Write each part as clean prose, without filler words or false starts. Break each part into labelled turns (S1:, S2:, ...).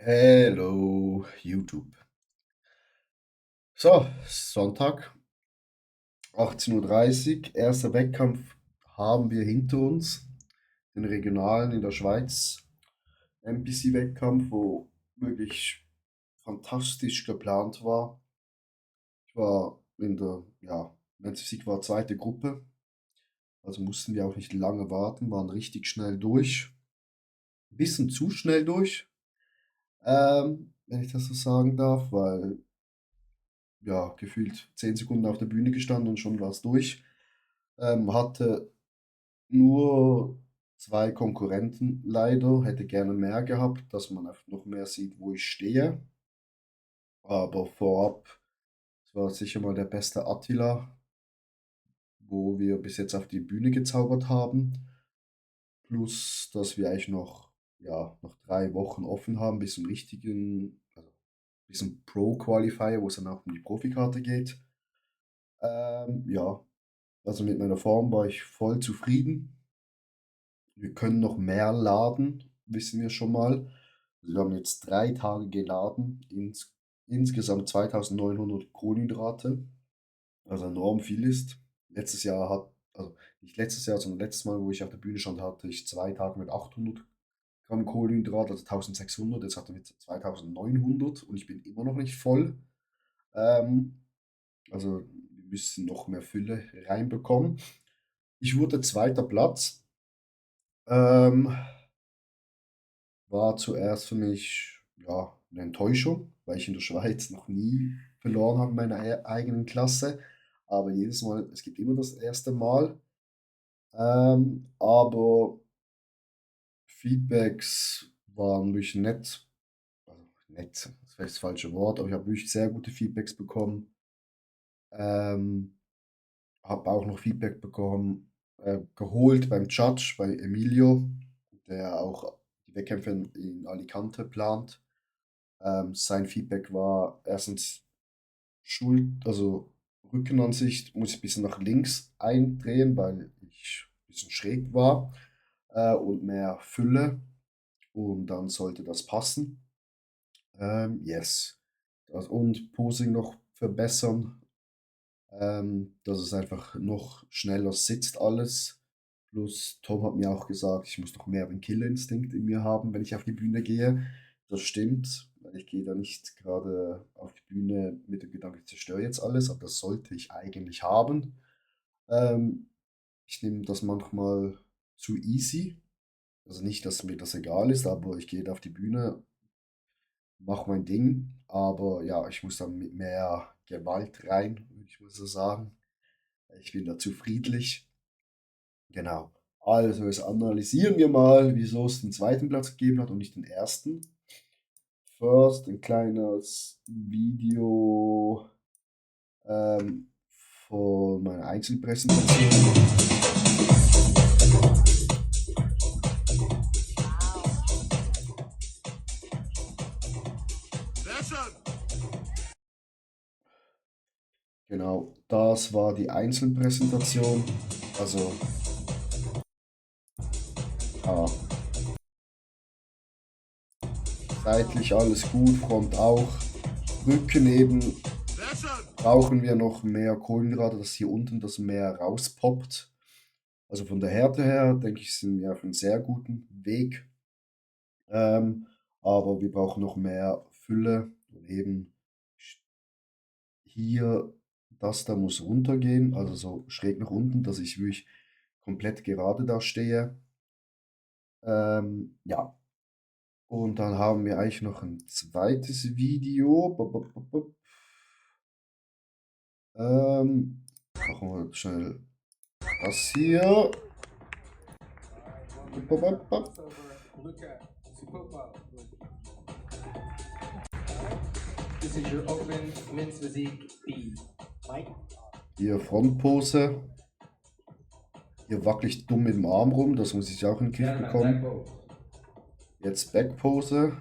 S1: Hello, YouTube. So, Sonntag, 18:30 Uhr, erster Wettkampf haben wir hinter uns, den Regionalen in der Schweiz, NPC-Wettkampf, wo wirklich fantastisch geplant war. Ich war Men's Physik war zweite Gruppe, also mussten wir auch nicht lange warten, waren richtig schnell durch. Ein bisschen zu schnell durch, wenn ich das so sagen darf, weil ja, gefühlt 10 Sekunden auf der Bühne gestanden und schon war es durch. Hatte nur 2 Konkurrenten leider, hätte gerne mehr gehabt, dass man einfach noch mehr sieht, wo ich stehe. Aber vorab, es war sicher mal der beste Attila, wo wir bis jetzt auf die Bühne gezaubert haben. Plus, dass wir eigentlich noch 3 Wochen offen haben bis zum richtigen, also bis zum Pro-Qualifier, wo es dann auch um die Profikarte geht. Ja, also mit meiner Form war ich voll zufrieden. Wir können noch mehr laden, wissen wir schon mal. Also wir haben jetzt 3 Tage geladen, insgesamt 2.900 Kohlenhydrate, was enorm viel ist. Letztes Jahr also nicht letztes Jahr, sondern letztes Mal, wo ich auf der Bühne stand, hatte ich 2 Tage mit 800 Gramm Kohlenhydrat, also 1.600. Jetzt hatte ich 2.900 und ich bin immer noch nicht voll. Ähm, also wir müssen noch mehr Fülle reinbekommen. Ich wurde zweiter Platz. Ähm, War zuerst für mich, ja, 'ne Enttäuschung, weil ich in der Schweiz noch nie verloren habe in meiner eigenen Klasse. Aber jedes Mal, es gibt immer das erste Mal. Aber Feedbacks waren wirklich nett. Also, nett ist vielleicht das falsche Wort, aber ich habe wirklich sehr gute Feedbacks bekommen. Ähm, Habe auch noch Feedback bekommen, geholt beim Judge, bei Emilio, der auch die Wettkämpfe in Alicante plant. Sein Feedback war erstens also Rückenansicht muss ich ein bisschen nach links eindrehen, weil ich ein bisschen schräg war, und mehr Fülle und dann sollte das passen. Yes. Und Posing noch verbessern, dass es einfach noch schneller sitzt alles. Plus Tom hat mir auch gesagt, ich muss noch mehr den Killerinstinkt in mir haben, wenn ich auf die Bühne gehe. Das stimmt, weil ich gehe da nicht gerade auf die Bühne mit dem Gedanken, ich zerstöre jetzt alles, aber das sollte ich eigentlich haben. Ähm, Ich nehme das manchmal zu easy. Also nicht, dass mir das egal ist, aber ich gehe da auf die Bühne, mache mein Ding. Aber ja, ich muss dann mit mehr Gewalt rein, würde ich mal so sagen. Ich bin da zu friedlich. Genau. Also, jetzt analysieren wir mal, wieso es den zweiten Platz gegeben hat und nicht den ersten. First ein kleines Video ähm, von meiner Einzelpräsentation. Genau, das war die Einzelpräsentation. Also, ja, seitlich alles gut, Front auch. Rücken eben brauchen wir noch mehr Kohlenhydrate, dass hier unten das mehr rauspoppt. Also von der Härte her, denke ich, sind wir auf einem sehr guten Weg. Ähm, aber wir brauchen noch mehr Fülle und eben hier, das da muss runtergehen, also so schräg nach unten, dass ich wirklich komplett gerade da stehe. Ja, und dann haben wir eigentlich noch ein zweites Video. Machen wir schnell das hier. This is your open men's physique B. Mike? Hier Frontpose. Hier wackel ich dumm mit dem Arm rum, das muss ich auch in den Griff bekommen. Jetzt Backpose.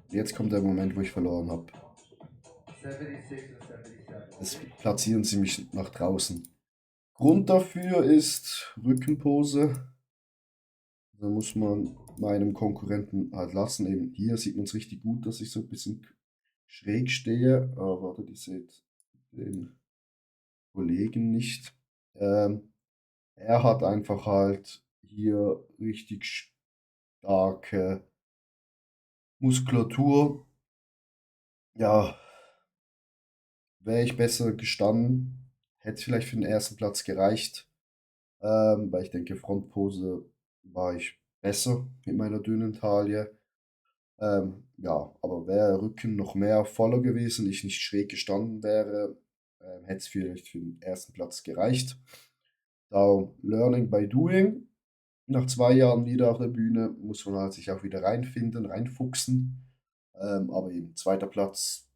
S1: Jetzt kommt der Moment, wo ich verloren habe. Es platzieren sie mich nach draußen. Grund dafür ist Rückenpose. Da muss man meinem Konkurrenten halt lassen. Eben hier sieht man es richtig gut, dass ich so ein bisschen schräg stehe. Aber warte, ihr seht den Kollegen nicht. Er hat einfach halt hier richtig starke Muskulatur. Ja, wäre ich besser gestanden, hätte es vielleicht für den ersten Platz gereicht. Weil ich denke, Frontpose war ich besser mit meiner dünnen Taille. Ja, aber wäre Rücken noch mehr voller gewesen, ich nicht schräg gestanden wäre, hätte es vielleicht für den ersten Platz gereicht. Darum Learning by Doing. Nach 2 Jahren wieder auf der Bühne muss man halt sich auch wieder reinfinden, reinfuchsen. Aber eben zweiter Platz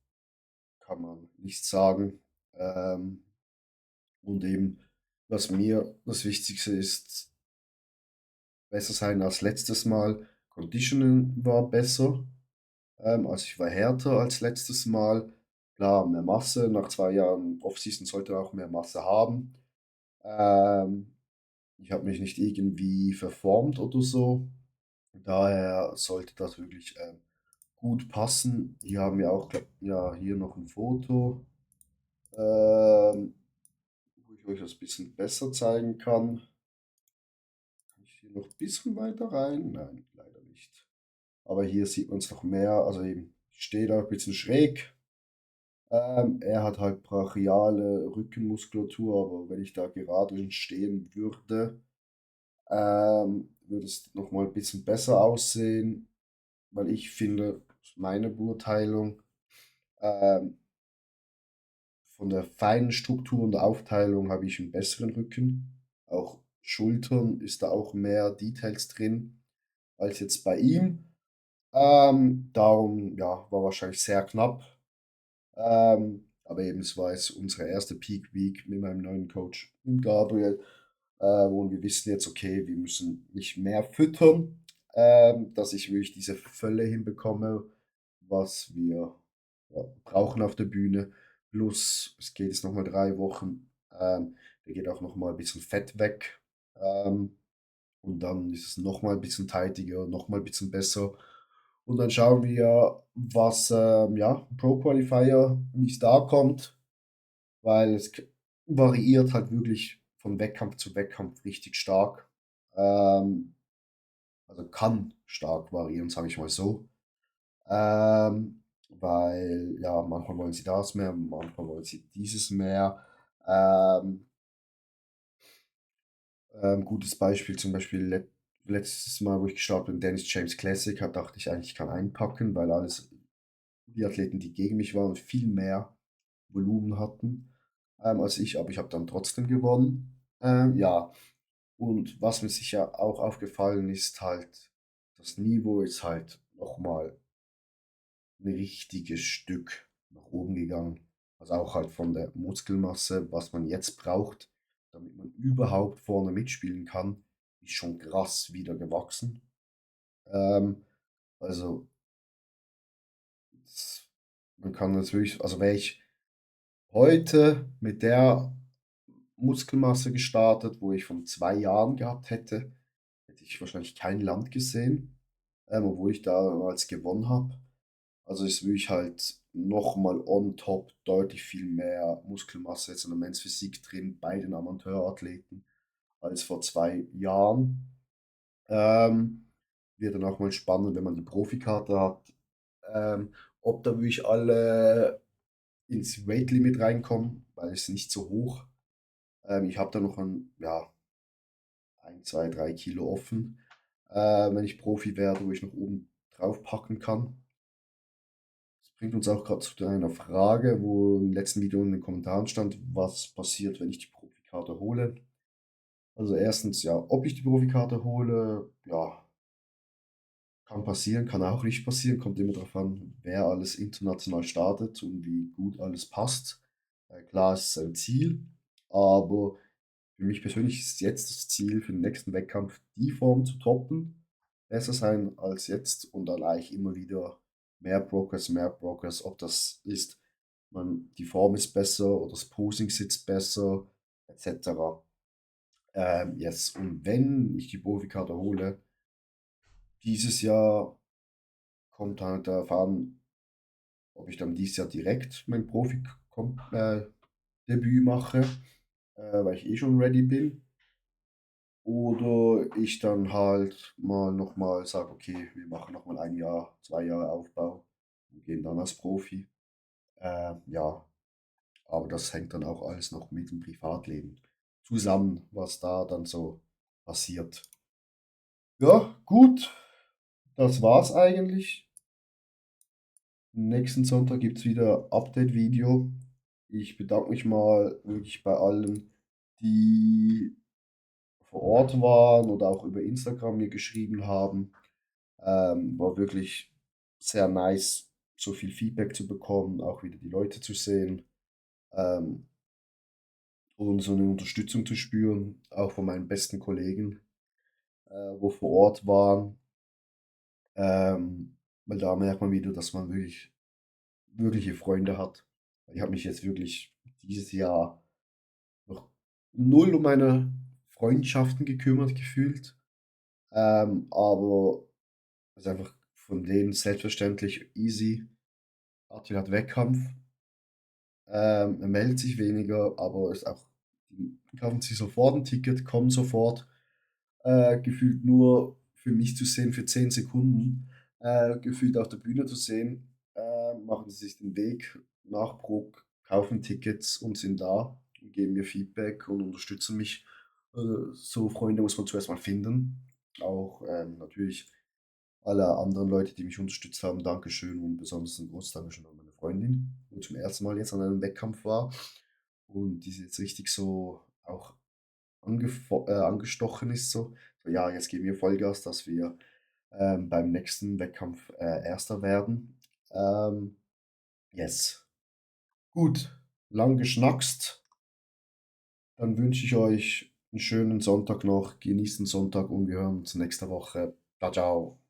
S1: kann man nichts sagen. Ähm, und eben, was mir das Wichtigste ist, besser sein als letztes Mal. Conditioning war besser. Also ich war härter als letztes Mal. Klar, mehr Masse. Nach 2 Jahren Offseason sollte man auch mehr Masse haben. Ähm, Ich habe mich nicht irgendwie verformt oder so. Daher sollte das wirklich gut passen. Hier haben wir auch, ja, hier noch ein Foto, wo ich euch das ein bisschen besser zeigen kann. Kann ich hier noch ein bisschen weiter rein? Nein, leider nicht. Aber hier sieht man es noch mehr. Also eben, ich stehe da ein bisschen schräg. Er hat halt brachiale Rückenmuskulatur, aber wenn ich da gerade stehen würde, würde es noch mal ein bisschen besser aussehen, weil ich finde, meine Beurteilung, ähm, von der feinen Struktur und der Aufteilung habe ich einen besseren Rücken. Auch Schultern ist da auch mehr Details drin als jetzt bei ihm. Darum, ja, war wahrscheinlich sehr knapp. Aber eben, es war jetzt unsere erste Peak Week mit meinem neuen Coach Gabriel. Und wir wissen jetzt, okay, wir müssen mich mehr füttern, dass ich wirklich diese Fülle hinbekomme, was wir ja, brauchen auf der Bühne. Plus, es geht jetzt nochmal 3 Wochen. Da geht auch nochmal ein bisschen Fett weg. Ähm, und dann ist es nochmal ein bisschen tightiger, nochmal ein bisschen besser. Und dann schauen wir, was ja, Pro Qualifier, wie es da kommt, weil variiert halt wirklich von Wettkampf zu Wettkampf richtig stark. Ähm, also kann stark variieren, sage ich mal so. Weil ja, manchmal wollen sie das mehr, manchmal wollen sie dieses mehr. Ähm, Gutes Beispiel, zum Beispiel letztes Mal, wo ich gestartet bin, Dennis James Classic, dachte ich eigentlich, ich kann einpacken, weil alles die Athleten, die gegen mich waren, viel mehr Volumen hatten als ich, aber ich habe dann trotzdem gewonnen. Ja, und was mir sicher auch aufgefallen ist, halt, das Niveau ist halt nochmal ein richtiges Stück nach oben gegangen. Also auch halt von der Muskelmasse, was man jetzt braucht, damit man überhaupt vorne mitspielen kann, ist schon krass wieder gewachsen. Ähm, also das, man kann das wirklich, also wäre ich heute mit der Muskelmasse gestartet, wo ich von 2 Jahren gehabt hätte, hätte ich wahrscheinlich kein Land gesehen, obwohl ich damals gewonnen habe. Also ist wirklich halt nochmal on top deutlich viel mehr Muskelmasse jetzt in der Men's Physik drin bei den Amateurathleten als vor 2 Jahren. Ähm, Wird dann auch mal spannend, wenn man die Profikarte hat, ob da wirklich alle ins Weight Limit reinkommen, weil es nicht so hoch. Ich habe da noch ja, 1, 2, 3 Kilo offen, wenn ich Profi werde, wo ich noch oben drauf packen kann. Das bringt uns auch gerade zu einer Frage, wo im letzten Video in den Kommentaren stand, was passiert, wenn ich die Profikarte hole. Also erstens, ja, ob ich die Profikarte hole, ja, kann passieren, kann auch nicht passieren, kommt immer darauf an, wer alles international startet und wie gut alles passt. Klar, es ist ein Ziel, aber für mich persönlich ist jetzt das Ziel für den nächsten Wettkampf, die Form zu toppen, besser sein als jetzt und dann eigentlich immer wieder mehr Progress, ob das ist, die Form ist besser oder das Posing sitzt besser, et cetera. Yes, und wenn ich die Profikarte hole, dieses Jahr kommt halt darauf an, ob ich dann dieses Jahr direkt mein Debüt mache, weil ich eh schon ready bin. Oder ich dann halt mal noch mal sage: „Okay, wir machen noch mal 1 Jahr, 2 Jahre Aufbau und gehen dann als Profi.“ Ja, aber das hängt dann auch alles noch mit dem Privatleben zusammen, was da dann so passiert. Ja, gut, das war's eigentlich. Nächsten Sonntag gibt's wieder Update-Video. Ich bedanke mich mal wirklich bei allen, die vor Ort waren oder auch über Instagram mir geschrieben haben. War wirklich sehr nice, so viel Feedback zu bekommen, auch wieder die Leute zu sehen, ähm, und so eine Unterstützung zu spüren, auch von meinen besten Kollegen, wo vor Ort waren. Weil da merkt man wieder, dass man wirklich wirkliche Freunde hat. Ich habe mich jetzt wirklich dieses Jahr noch null um meine Freundschaften gekümmert gefühlt, aber es ist einfach von denen selbstverständlich easy. Arthur hat Wettkampf. Er meldet sich weniger, aber ist auch, die kaufen sich sofort ein Ticket, kommen sofort, gefühlt nur für mich zu sehen für 10 Sekunden, gefühlt auf der Bühne zu sehen, machen sie sich den Weg nach Brugg, kaufen Tickets und sind da und geben mir Feedback und unterstützen mich. So Freunde muss man zuerst mal finden. Auch, natürlich alle anderen Leute, die mich unterstützt haben, Dankeschön und besonders ein großes Dankeschön an meine Freundin, die zum ersten Mal jetzt an einem Wettkampf war und die jetzt richtig so auch angestochen ist so. So: „Ja, jetzt geben wir Vollgas, dass wir, beim nächsten Wettkampf, Erster werden.“ Ähm, yes. Gut, lang geschnackst. Dann wünsche ich euch einen schönen Sonntag noch. Genießt den Sonntag und wir hören uns nächste Woche. Ciao, ciao.